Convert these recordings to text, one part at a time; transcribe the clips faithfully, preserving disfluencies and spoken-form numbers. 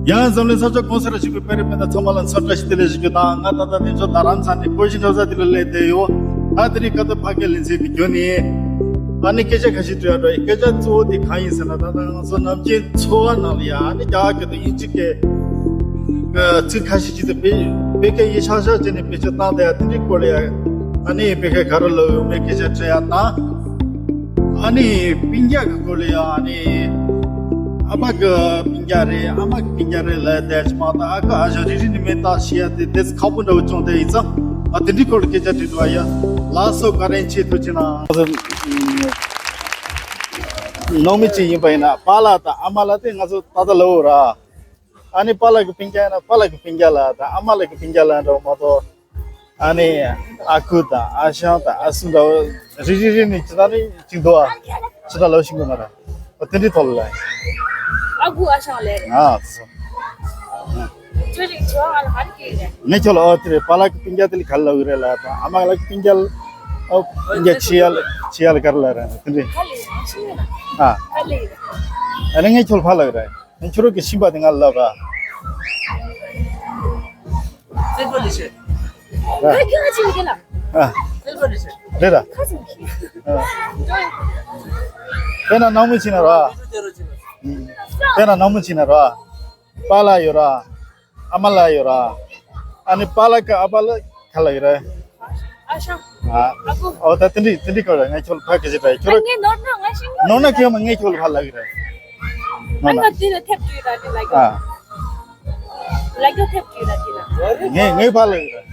ཡང་འཛམ་གླིང་ས་ཕྱོགས་གང་སར་བཞུགས་པའི་བོད་རིགས་སྤུན་ཟླ་ཚང་མ་ལ་འཚམས་བཀྲ་ཤིས་བདེ་ལེགས་ཞུ་རྒྱུ་དང་། ང་ད་ལྟ་འདི་ཚོ་རྡ་རམ་ས་ནས་བོད་ཀྱི་འགྲོ་ས་དེ་ལ་སླེབས་བསྡད་ཡོད། ད་དེ་རིང་ཁ་ཐུག་ཕ་གིར་ལེན་ཚེ་གི་རྒྱུ་ནི། ཨ་ནི་སྐད་ཆ་ཁ་ཤས་དྲི་ཡ་འགྲོ་ཡི། སྐད་ཆ་གཙོ་བོ་དེ་གང་ཡིན་ཟེར་ན། ད་ལྟ་ང་ཚོ་ནམ་རྒྱུན་འཚོ་བ་ནང་ལ་ཡ་ཨ་ནི་རྒྱ་གར་སྐད་དང་དབྱིན་ཇི་སྐད་ཚིག་ཁ་ཤས་ཅིག་དང་བོད་བོད་སྐད་ཡིག་ཤག་ཤག་བྱས་ནས་བེད་སྤྱོད་བཏང་བསྡད་ཡ་དེ་འདྲའི་སྐོར་ལ་ཡ། ཨ་ནི་བོད་སྐད་ག་རེ་ལབ་ཡོད་མེད་སྐད་ཆ་དྲི་ཡ་དང་། ཨ་ནི་སྤུན་ཀྱག་གི་སྐོར་ལ་ཡ། ཨ་ནི་ཨ་ཕ་གི་སྤུན་ཀྱག་རེད། ཨ་མ་གི་སྤུན་ཀྱག་རེད་ལབ་བསྡད་ཅིག་མ་གཏོགས། ཨ་ཁུ་ཨ་ཞང་རེ་རེ་ནས་མིང་བཏགས་ཤེས་ཡ་དེ་དེ་ཚོ་ཁག་པོ་འདྲ་བོ་བྱུང་བསྡད་ཡིན་ཙང་། ཨ་དེ་འདྲའི་སྐོར་ལ་སྐད་ཆ་དྲི་འདུག་ཨ། ཡ་ལགས་སོ། བཀའ་དྲིན་ཆེ། ཐུགས་རྗེ་གནང་། ནང་མི་གཅིག་ཡིན་པ་ཡིན་ན་པཱ་ལགས་དང་ཨ་མ་ལགས་དེ་ང་ཚོ་ཏག་ཏག་ལབ་འོ་ར། ཨ་ནི་པཱ་ལགས་ཀྱི་སྤུན་ཀྱག་ཡིན་ན་པཱ་ལགས་ཀྱི་སྤུན་ཀྱག་ལབ་དང་ཨ་མ་ལགས་ཀྱི་སྤུན་ཀྱག་ལབ་འདྲ་བོ་མ་གཏོགས། ཨ་ནི་ཨ་ཁུ་དང་ཨ་ཞང་དང་ཨ་སྲུ་འདྲ་བོ་རེ་རེ་རེ་ནས་ཇི་ལྟར་ནི་ཅིག་འདུག་ཨ། ཇི་ལྟར་ལབ་ཤེས་ཀྱི་མ་རེད། འོ་དེ་འདྲའི་ཐོག་ལ་ལབ་ཡིན། ཨ་ཁུ་ཨ་ཞང་ལབ་རེད། ཨ་སོ། ཁྱོད་ཀྱིས་ང་ལ་ག་རེ་སྐྱེལ་རེད། ངས་ཁྱོད་ལ་ཨོ་དེ་རེད། པཱ་ལགས་ཀྱི་སྤུན་ཀྱག་དེ་ལ་ག་རེ་ལབ་ཀྱི་རེད་ལབ་དང་། ཨ་མ་ལགས་ཀྱི་སྤུན་ཀྱག་ཨོ་སྤུན་ཀྱག་ཆེ་ཡ་ལ་ཆེ་ཡ་ལ་ག་རེ་ལབ་རེད། དེ་འདྲའི་ག་ལབ་ཡིན་ཤེས་ཡོད་ན། ཨ་ག་ལབ་ཡིན། ཨ་ནི་ངས་ཁྱོད་ལ་ཕར་ལབ་ཀྱི་རེད། ཁྱོད་རང་གི་ཤིང་པ་དེ་ང་ལ་ལབ་ར། ཨ། རེད་ར། ཨ། དཔེར་ན་ནང་མི་བྱས་ན་ར། དཔེར་ན་ནང་མི་བྱས་ན་ར། པཱ་ལགས་ཡོད་ར། ཨ་མ་ལགས་ཡོད་ར། ཨ་ནི་པཱ་ལགས་ཀྱི་ཨ་ཕ་ལ་ག་ལབ་ཀྱི་རེད། ཨ་ཞང་། ཨ། ཨ་ཁུ། ཨོ་ད་དེ་འདྲའི་དེ་འདྲའི་སྐོར་ལ་ངས་ཁྱོད་ལ་ཕར་སྐད་ཆ་དྲི་ཡ། ཁྱོད་རང་ངས་ནོར་ན་ང་ཤེས་ཀྱི་ནོར་ན་ཁྱོད་མ་ངས་ཁྱོད་ལ་ཕར་ལབ་ཀྱི་རེད། ཨ་ནོར་ན། ང་དེ་ལ་ཐེབས་བྲིས་ར་དེ་ལ་ཨ། ལ་རྒྱོ་ཐེབས་བྲིས་ར་དེ་ལ། ངས་ངས་ཕར་ལབ་ཀྱི་རེད།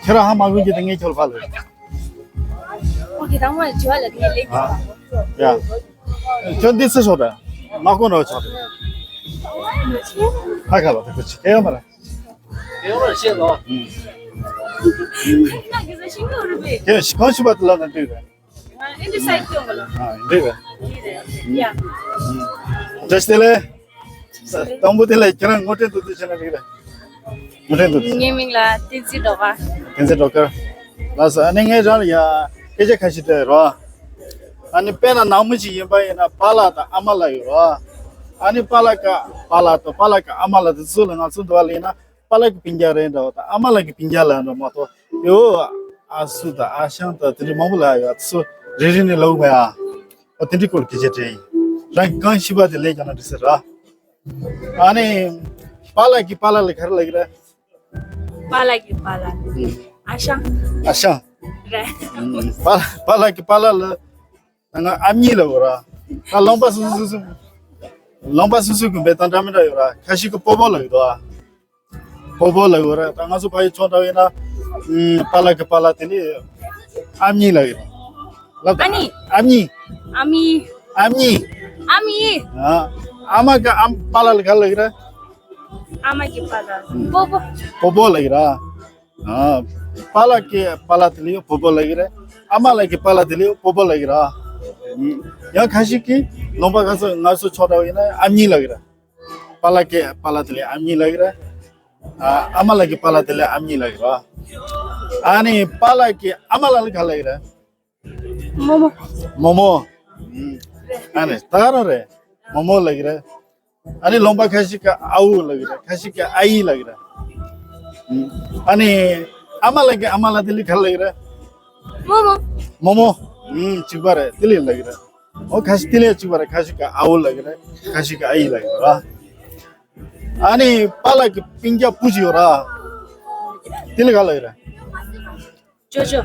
ཁྱེད་རང་ཧ་མ་གོ་གི་དེ་ངས་ཁྱོད་ལ་ཕར་ལབ་ཀྱི་རེད། ཨོ་ཁེ། དང་མ་བྱོས་ལ་དེ་ལེགས། ཨ། ཡ། ཁྱོད་འདི་སུ་ཤོག་དང་མ་གོ་ནོ་ཆོག་ཧ་ཁ་ལ་དེ་ཁོ་ཆི་ཨེ་ཡོད་མ་རེད། ཨེ་ཡོད་མ་རེད་ཤེས་ལོ། ཁྱེད་གང་ཤི་བ་དེ་ལ་ན་འདུག་རེད། ཨ་འདུག་རེད། བཀྲ་ཤིས་བདེ་ལེགས། དང་པོ་དེ་ལ་ཁྱེད་རང་ངོ་སྤྲོད་ཏོག་ཙམ་བྱས་ན་འགྲིག་རེད། ངོ་སྤྲོད་ཏོག་ཙམ། ངའི་མིང་ལ་བསྟན་འཛིན་སྒྲོལ་དཀར། བསྟན་འཛིན་སྒྲོལ་དཀར། ལགས་སོ། ཨ་ནི་ངས་རང་ལ་ཡ་སྐད་ཆ་ཁ་ཤས་དྲི་རོགས། ཨ་ནི་དཔེར་ན་ནང་མི་ཞིག་ཡིན་པ་ཡིན་ན་པཱ་ལགས་དང་ཨ་མ་ལགས་ཡོད་རོགས། ཨ་ནི་པཱ་ལགས་ཀྱི་པཱ་ལགས་དང་པཱ་ལགས་ཀྱི་ཨ་མ་ལགས་དེ་ཚོ་ལ་ང་ཚོ་འདི་བ་ལ་ཡིན་ན་པཱ་ལགས་ཀྱི་སྤུན་ཀྱག་རེད་འདྲ་བ་དང་ཨ་མ་ལགས་ཀྱི་སྤུན་ཀྱག་ལབ་འདྲ་མ་གཏོགས་ཡོ། ཨ་སྲུ་དང་ཨ་ཞང་དང་དེ་འདྲ་མང་པོ་ལབ་ཡོད། ཚོ་རེ་རེ་ནས་ལབ་མ་ཡ། ཨོ་དེ་འདྲའི་སྐོར་སྐད་ཆ་དྲིས་ཡིན། རང་གི་གང་ཤེས་པ་དེ་ལས་ཀྱང་ན་འགྲིག་ས་ར། ཨ་ནི། པཱ་ལགས་ཀྱི་པཱ་ལགས་ལ་ག་རེ་ལབ་ཀྱི་རེད། པཱ་ལགས་ཀྱི་པཱ་ལགས་ལ། ཨ་ཞང་། ཨ་ཞང་། རེད། པཱ་པཱ་ལགས་ཀྱི་པཱ་ལགས་ལ། ང་ཨ་མྱེས་ལབ་དགོས་ར། ད་ལུང་པ་སོ་སོ་སོ་སོ། ལུང་པ་སོ་སོའི་གི་འབེལ་གཏམ་འདྲ་མི་འདྲ་ཡོད་ར། ཁ་ཤས་ཀྱིས་སྤོ་བོ་ལབ་ཀྱི་འདུག་ཨ། སྤོ་བོ་ལབ་ཀྱི་ཡོད་ར། ད་ང་ཚོ་ཕ་ཡུལ་ཕྱོགས་འདྲ་བོ་ཡིན་ན། ཨམ། པཱ་ལགས་ཀྱི་པཱ་ལགས་དེ་ནི་ཨ་མྱེས་ལབ་ཀྱི་རེད། ལབ་ད། ཨ་ནི། ཨ་མྱེས། ཨ་མྱེས། ཨ་མྱེས། ཨ་མྱེས། ཨ། ཨ་མ་གི་ཨམ། པཱ་ལགས་ལ་ག་ལབ་ཀྱི་རེད། ཨ་མ་གི་པཱ་ལགས་ལ་སྤོ་བོ། སྤོ་བོ་ལབ་ཀྱི་ར། ཨ། པཱ་ལགས་ཀྱི་པཱ་ལགས་དེ་ལ་ཡང་སྤོ་བོ་ལབ་ཀྱི་རེད། ཨ་མ་ལགས་ཀྱི་པཱ་ལགས་དེ་ལ་ཡང་སྤོ་བོ་ལབ་ཀྱི་ར། ཡང་ཁ་ཤས་ཀྱིས་ལུང་པ་ཁ་སོ་ང་ཚོ་ཕྱོགས་འདྲ་བོ་ཡིན་ན་ཨ་མྱེས་ལབ་ཀྱི་ར། པཱ་ལགས་ཀྱི་པཱ་ལགས་དེ་ལ་ཨ་མྱེས་ལབ་ཀྱི་ར། ཨ། ཨ་མ་ལགས་ཀྱི་པཱ་ལགས་དེ་ལ་ཨ་མྱེས་ལབ་ཀྱི་ར། ཨ་ནི་པཱ་ལགས་ཀྱི་ཨ་མ་ལགས་ལ་ག་ལབ་ཀྱི་ར། རྨོ་མོ། རྨོ་མོ། ཨ་ནི་ད་ག་རང་རེད། རྨོ་མོ་ལབ་ཀྱི་ར། ཨ་ནི་ལུང་པ་ཁ་ཤས་ཀྱིས་ཨ་འུ་ལབ་ཀྱི་ར། ཁ་ཤས་ཀྱིས་ཨ་ཡེ་ལབ་ཀྱི་ར། ཨ་ནི་ཨ་མ་ལགས་ཀྱི་ཨ་མ་ལགས་དེ་ལ་ག་ལབ་ཀྱི་ར། རྨོ་མོ། རྨོ་མོ། ཨུམ། གཅིག་པ་རེད། དེ་ལས་ལབ་ཀྱི་རེད། ཨོ་ཁ་ཤས་དེ་ལས་གཅིག་པ་རེད། ཁ་ཤས་ཀྱིས་ཨ་འུ་ལབ་ཀྱི་རེད། ཁ་ཤས་ཀྱིས་ཨ་ཡེ་ལབ་ཀྱི་རེད། ཨ་ནི་པཱ་ལགས་ཀྱི་སྤུན་ཀྱག་བུ་ཅིག་ཡོད་ར། དེ་ལ་ག་ལབ་ཀྱི་རེད། ཅོ་ཅོ།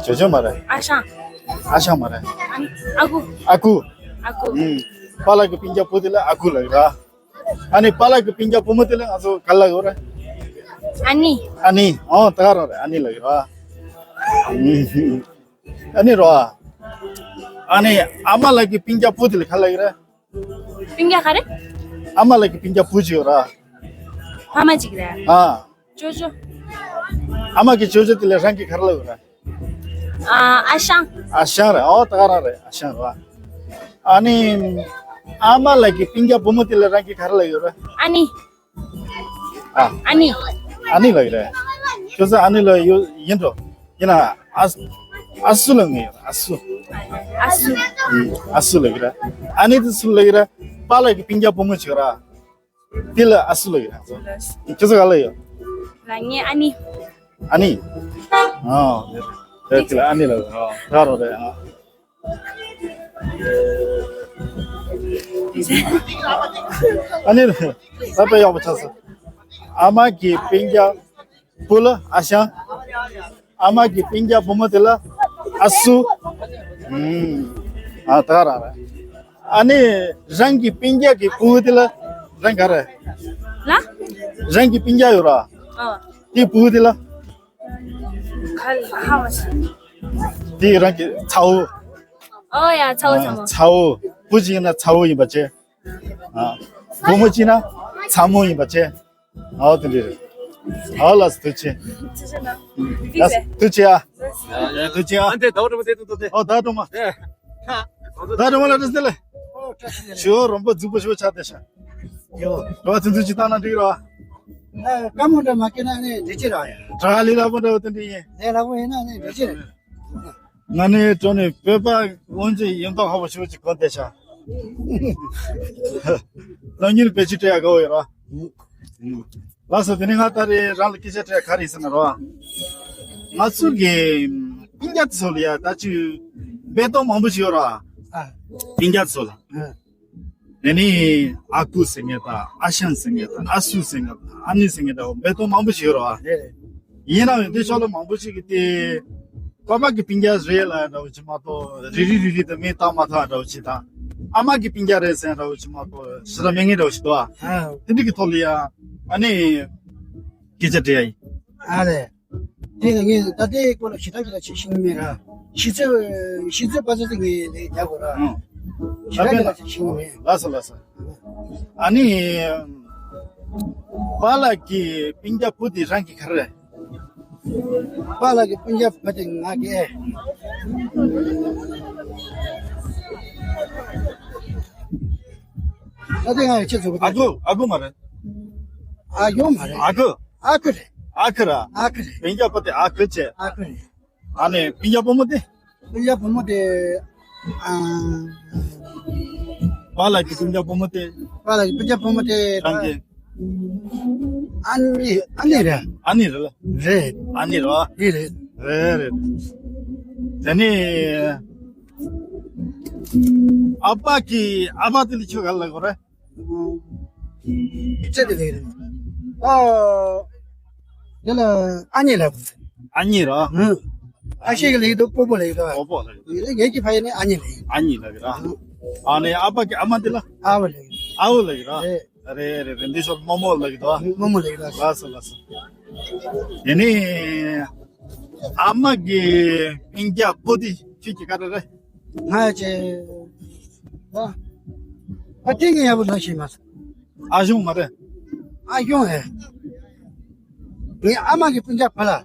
ཅོ་ཅོ་མ་རེད། ཨ་ཞང་། ཨ་ཞང་མ་རེད། ཨ་ནི་ཨ་ཁུ། ཨ་ཁུ། ཨ་ཁུ། ཨུམ། པཱ་ལགས་ཀྱི་སྤུན་ཀྱག་བུ་དེ་ལ་ཨ་ཁུ་ལབ་ཀྱི་ར། ཨ་ནི་པཱ་ལགས་ཀྱི་སྤུན་ཀྱག་བུ་མོ་དེ་ལ་ང་ཚོ་ག་ལབ་ཡོད་རེད། ཨ་ནེ། ཨ་ནེ། ཨོ་ད་ག་རང་རེད། ཨ་ནེ་ལབ་ཀྱི་ར། ཨ་ནེ་རོ། ཨ་ནི་ཨ་མ་ལགས་ཀྱི་སྤུན་ཀྱག་བུ་དེ་ལ་ག་ལབ་ཀྱི་རེད། སྤུན་ཀྱག་ག་རེ། ཨ་མ་ལགས་ཀྱི་སྤུན་ཀྱག་བུ་ཅིག་ཡོད་ར། ཕ་མ་གཅིག་རེད། ཨ། ཅོ་ཅོ། ཨ་མ་གི་ཅོ་ཅོ་དེ་ལ་རང་གིས་ག་རེ་ལབ་ཡོད་ར། ཨ། ཨ་ཞང་། ཨ་ཞང་རེད། ཨོ་ད་ག་རང་རེད། ཨ་ཞང་རེད། ཨ་ནི། ཨ་མ་ལགས་ཀྱི་སྤུན་ཀྱག་བུ་མོ་དེ་ལ་རང་གིས་ག་རེ་ལབ་ཡོད་ར། ཨ་ནེ། ཨ། ཨ་ནེ། ཨ་ནེ་ལབ་ཀྱི་རེད། ཁྱོད་ཚོ་ཨ་ནེ་ལབ་ཡོད་ཡིན་འགྲོ། ཡིན་ན་ཨ། ཨ་སུ་ལབ་ངེས་ཡོད། ཨ་སུ། ཨ་སུ། ཨུམ། ཨ་སུ་ལབ་ཀྱི་རེད། ཨ་ནེ་དེ་སུ་ལབ་ཀྱི་རེད། པཱ་ལགས་ཀྱི་སྤུན་ཀྱག་བུ་མོ་ཅིག་ར། དེ་ལ་ཨ་སུ་ལ་ཡོད། ཁྱོད་ཚོ་ག་ལ་ཡོད། ང་ངའི་ཨ་ནི། ཨ་ནི། ཨ་ནི། ཨ་དེ་ལ་ཨ་ནི་ལ། ཨ་ད་རོ་རེད། ཨ་ཨ་ནི་ལ་ད་དཔེ་ཡག་པོ་ཆགས་སོང་། ཨ་མ་གི་སྤུན་ཀྱག་བུ་ལ་ཨ་ཞང་། ཨ་མ་གི་སྤུན་ཀྱག་བུ་མོ་དེ་ལ་ཨ་སུ། ཨུམ། ཨ་ད་ར་ར། ཨ་ནི་རང་གི་སྤུན་ཀྱག་གི་བུ་དེ་ལ་རང་ག་རེ། ལ། རང་གི་སྤུན་ཀྱག་ཡོད་ར། ཨ། དེ་བུ་དེ་ལ། ག་ལ་ཧ་མ་ཤེས། དེ་རང་གི་ཚ་བོ། ཨོ་ཡ་ཚ་བོ་ཚ་མོ། ཚ་བོ། བུ་གཅིག་ཡིན་ན་ཚ་བོ་ཡིན་པ་བྱས། ཨ། བུ་མོ་གཅིག་ན་ཚ་མོ་ཡིན་པ་བྱས། ཨོ་དེ་འདྲ་རེད། ཨོ་ལགས་སོ་ཐུགས་རྗེ་ཆེ། ལགས་སོ་ཐུགས་རྗེ་ཆེ་ཨ། ཡ་ཡ་ཐུགས་རྗེ་ཆེ་ཨ། ཨ་འདྲེ་ཟླ་བ་སྒྲོལ་མ་དེ་ཏུ་ཏུ་དེ། ཨོ་ཟླ་བ་སྒྲོལ་མ། ཨེ། ཟླ་བ་སྒྲོལ་མ་ལ་བཀྲ་ཤིས་བདེ་ལེགས། ཨོ་བཀྲ་ཤིས་བདེ་ལེགས། ཞོ་རོམ་པ་རྫིག་པོ་ཞོ་ཆགས་བསྡད་ཤག་ཡོ། རོ་བ་ཚུན་ཚོད་ཅིག་བཏང་ན་འགྲིག་རོ། ཨ་དཀའ་མོ་འདྲ་མ་སྐྱེས་ན་ནི་འགྲིག་ཅི་ར་ཡ། དྲ་ལི་ལ་པོ་འདྲ་བོ་དེ་འདྲ་ཡིན། ལས་སླ་པོ་ཡིན་ན་ནི་འགྲིག་ཅི་རེད། ང་ནི་ཀྲོ་ནི་བོད་པ་དབང་ཆེ་ཡོན་ཏོག་ཧ་པོ་ཞུ་ཅིག་གོ་བསྡད་ཤག་སློབ་གཉེར་བེད་སྤྱོད་སྤྲད་ཡག་དགའ་བོ་ཡོད་རོ། ལགས་སོ་དེ་ནི་ང་ད་རེས་རང་ལ་སྐད་ཆ་དྲི་ག་རེ་ཟེར་ན་རོ། ང་ཚོ་གི་སྤུན་ཀྱག་ཚོ་ལ་ཡ་ད་ཅི་འབད་བརྩོན་མང་པོ་ཞིག་ཡོད་རོ། ཨ། སྤུན་ཀྱག་ཚོ་ལ། ཨ། དེ་ནི་ཨ་ཁུ་ཟེར་མཁན་དང་ཨ་ཞང་ཟེར་མཁན་དང་ཨ་སུ་ཟེར་མཁན་དང་ཨ་ནི་ཟེར་མཁན་འདྲ་བོ་འབད་བརྩོན་མང་པོ་ཞིག་ཡོད་རེད་བ། རེད་རེད། ཡིན་ནའང་དེ་ཕྱོགས་ལ་མང་པོ་ཞིག་གིས་དེ་ཀ་པ་གི་སྤུན་ཀྱག་རེད་ལ་འདྲ་བོ་ཅིག་མ་གཏོགས་རེ་རེ་རེ་རེ་དེ་མིང་བཏགས་མ་ཐག་འདྲ་བོ་ཅིག་དང་ཨ་མ་གི་སྤུན་ཀྱག་རེད་ཟེར་འདྲ་བོ་ཅིག་མ་གཏོགས་ཞེ་དྲག་མེད་མཁན་འདྲ་བོ་ཞིག་འདུག་ཨ། ཨ། དེ་འདྲ་གི་ཐོག་ལ་ཡ་ཨ་ནི་སྐད་ཆ་དྲི་ཡ་ཡིན། ཨ་རེད། དེ་ནི་ངས་ད་ལྟའི་སྐོར་ལ་ཞེ་དྲག་ཞེ་དྲག་ཅིག་ཤེས་ཀྱི་མེད་ར། ཤེས་ཚོད་ཤེས་ཚོད་པ་ཚོད་ཚོད་ངས་ལས་རྒྱག་དགོས་ར། ཨང་། ཞེ་དྲག་ཞེ་དྲག་ཅིག་ཤེས་ཀྱི་མེད། ལགས་སོ་ལགས་སོ། ཨ་ནི། པཱ་ལགས་ཀྱི་སྤུན་ཀྱག་བུ་དེ་རང་གི་ག་རེ་རེད། པཱ་ལགས་ཀྱི་སྤུན་ཀྱག་བུ་དེ་ང་གི། ད་ལྟ་ང་ཡི་ཆེ་ཚོ་བུ་དེ། ཨ་ཁུ་ཨ་ཁུ་མ་རེད། ཨ་ཡོང་མ་རེད། ཨ་ཁུ། ཨ་ཁུ་རེད། ཨ་ཁུ་ར། ཨ་ཁུ་རེད། སྤུན་ཀྱག་བུ་དེ་ཨ་ཁུ་བྱས། ཨ་ཁུ་རེད། ཨ་ནི་སྤུན་ཀྱག་བུ་མོ་དེ། སྤུན་ཀྱག་བུ་མོ་དེ། ཨ། པཱ་ལགས་ཀྱི་སྤུན་ཀྱག་བུ་མོ་དེ། པཱ་ལགས་ཀྱི་སྤུན་ཀྱག་བུ་མོ་དེ། རང་གི། ཨ་ནི་ཨ་ནི་རེད། ཨ་ནི་རེད་ལ། རེད། ཨ་ནི་རེད་བ། རེད་རེད། རེད་རེད། དེ་ནི། ཨ་ཕ་གི་ཨ་ཕ་དེ་ལ་ཁྱོད་ག་ལ་གོ་རེད། ཅི་དེ་ལས་རེད། ཨོ། དེ་ལ་ཨ་མྱེས་ལབ། ཨ་མྱེས་ར། ཨ་ཤེས་ཀྱི་ལས་འདུག་སྤོ་བོ་ལས་འདུག་སྤོ་བོ་ལས། ངེད་ཀྱི་ཕ་ཡུལ་ནི་ཨ་མྱེས་ལས། ཨ་མྱེས་ལས་ར། ཨ་ནི་ཨ་ཕ་གི་ཨ་མ་དེ་ལ། ཨ་བོ་ལས། ཨ་བོ་ལས་ར། རེད་རེད་རེད། འདི་ཚོ་རྨོ་མོ་ལབ་ཀྱི་འདུག་རྨོ་མོ་ལབ་ཀྱི་འདུག་ལགས་སོ་ལགས་སོ། དེ་ནི་ཨ་མ་གི་སྤུན་ཀྱག་བུ་དེ་ཁྱོད་ཀྱི་ག་རེ་རེད། ང་ཅེ། ཨ། ཨ་དེ་ངས་ཡག་པོ་ལབ་ཤེས་མ་སོང་། ཨ་ཞང་མ་རེད། ཨ་ཞང་ཨེ། ངའི་ཨ་མ་གི་སྤུན་ཀྱག་བུ་ལ། ཨ།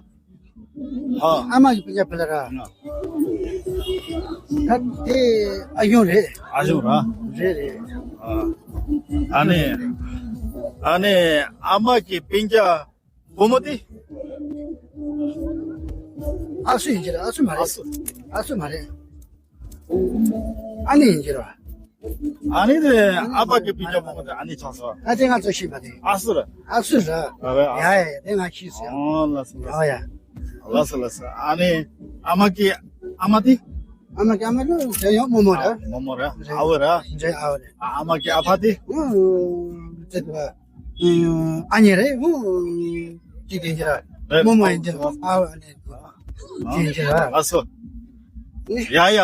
ཨ་མ་གི་སྤུན་ཀྱག་བུ་ལ་ར། ཨ། ད་དེ་ཨ་ཞང་རེད། ཨ་ཞང་ར། རེད་རེད། ཨ། ཨ་ནི། ཨ་ནི་ཨ་མ་གི་སྤུན་ཀྱག་བུ་མོ་དེ། ཨ་སུ་ཡིན་གྱི་རེད། ཨ་སུ་མ་རེད། ཨ་སུ། ཨ་སུ་མ་རེད། ཨ་ནེ་ཡིན་གྱི་རེད། ཨ་ནེ་དེ་ཨ་ཕ་གི་སྤུན་ཀྱག་བུ་མོ་དེ་ཨ་ནེ་ཆགས་སོང་། ཨ་དེ་ང་ཚོ་ཤེས་པ་དེ། ཨ་སུ་རེད། ཨ་སུ་རེད། ཨ་རེད། ཡ་ཡ་ཡ་དེ་ང་ཤེས་སོང་། ཨོ་ལགས་སོ་ལགས་སོ། ཨོ་ཡ། ལགས་སོ་ལགས་སོ། ཨ་ནེ་ཨ་མ་གི་ཨ་མ་དེ། ཨ་མ་གི་ཨ་མ་དེ་དེ་ཡང་རྨོ་མོ་རེད། རྨོ་མོ་རེད། རེད། ཨ་བོ་རེད། རེད། ཨ་བོ་རེད། ཨ་མ་གི་ཨ་ཕ་དེ། ཨུ། དེ་དེ། ཨ་མྱེས་རེད། ཧུ། ཅི་དེ་འདྲ། རྨོ་མོ་ཡིན་འདྲ། ཨ་བ་ནི། ཅི་འདྲ། ཨ་སོ། ཡ་ཡ།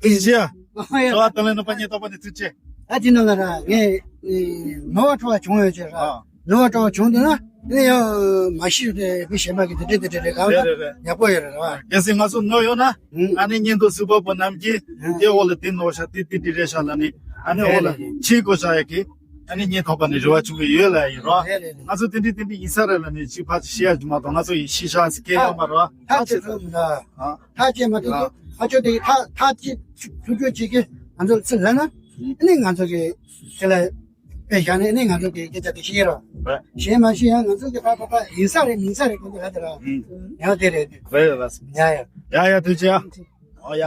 ཨིན་ཇི་ཡ། ཨ་ཡ། ཁྲོ་བ་དང་ལེན་ནོ་པ་ཉེ་ཏོག་པ་ནི་ཚུལ་ཆེ། ཨ་ཅི་ནོ་ང་ར་ངས། ནོ་བ་ཁྲོ་བ་བྱུང་ཡོད་ཅེས་ར། ནོ་བ་ཁྲོ་བ་བྱུང་འདུག་ན། ཨེ་ཡ། མ་ཤི་དེ་མི་གཞན་པ་གི་དེ་འདྲ་དེ་འདྲ་རེད་གང་ན། རེད་རེད་རེད། ཡག་པོ་ཡོད་རེད་ར། གལ་སྲིད་ང་ཚོ་ནོ་ཡོད་ན། ཨ་ནི་ཉིན་དུ་སུ་པ་པོ་རྣམས་ཀྱིས། དེ་འོག་ལ་དེ་ནོ་ཤ་དེ་དེ་དེ་རེད་ཤ་ལ་ནི། ཨ་ནི་འོག་ལ་ཕྱིའི་གོ་ཤ་ཡ་གི། ཨ་ནི་ཉིན་ཐོག་པ་ནས་རེ་བ་བྱུང་གི་ཡོད་ལ་ཡིན་རོ། རེད་རེད་རེད། ང་ཚོ་དེ་འདྲའི་དེ་འདྲའི་ཡིན་ས་རེད་ལ་ནི་ཅིག་ཕར་ཅིག་ཤི་ཡ་ཅིག་མ་གཏོགས་ང་ཚོ་ཡི་ཤི་ཤ་ཟིག་སྐད་ཡོད་མ་རོ། ཐག་ཆེ་ཐུབ་མི་འདུག་ཐག་ཆེ་མ་ཐུབ་ཐུབ་ཨ་ཅོ་དེ་ཐག་ཐག་ཆེ་ཐུབ་ཆོག་ཅིག་གི་ང་ཚོ་ཚུར་ལབ་ན། ཨ་ནི་ང་ཚོ་གི་དེ་ལ་དཔེ་བཞག་ནས་ཨ་ནི་ང་ཚོ་གི་སྐད་ཆ་དེ་ཤེས་རོ། རེད། ཤེས་མ་ཤེས་ཡང་ང་ཚོ་གི་ཐག་ཐག་ཐག་ཡིན་ས་རེད་མིན་ས་རེད་ཁོང་ཚོ་ལབ་དེ་རོ། ཡང་དེ་རེད། རེད་རེད། ཡ་ཡ། ཡ་ཡ་ཐུགས་རྗེ་ཆེ། ཨོ་ཡ།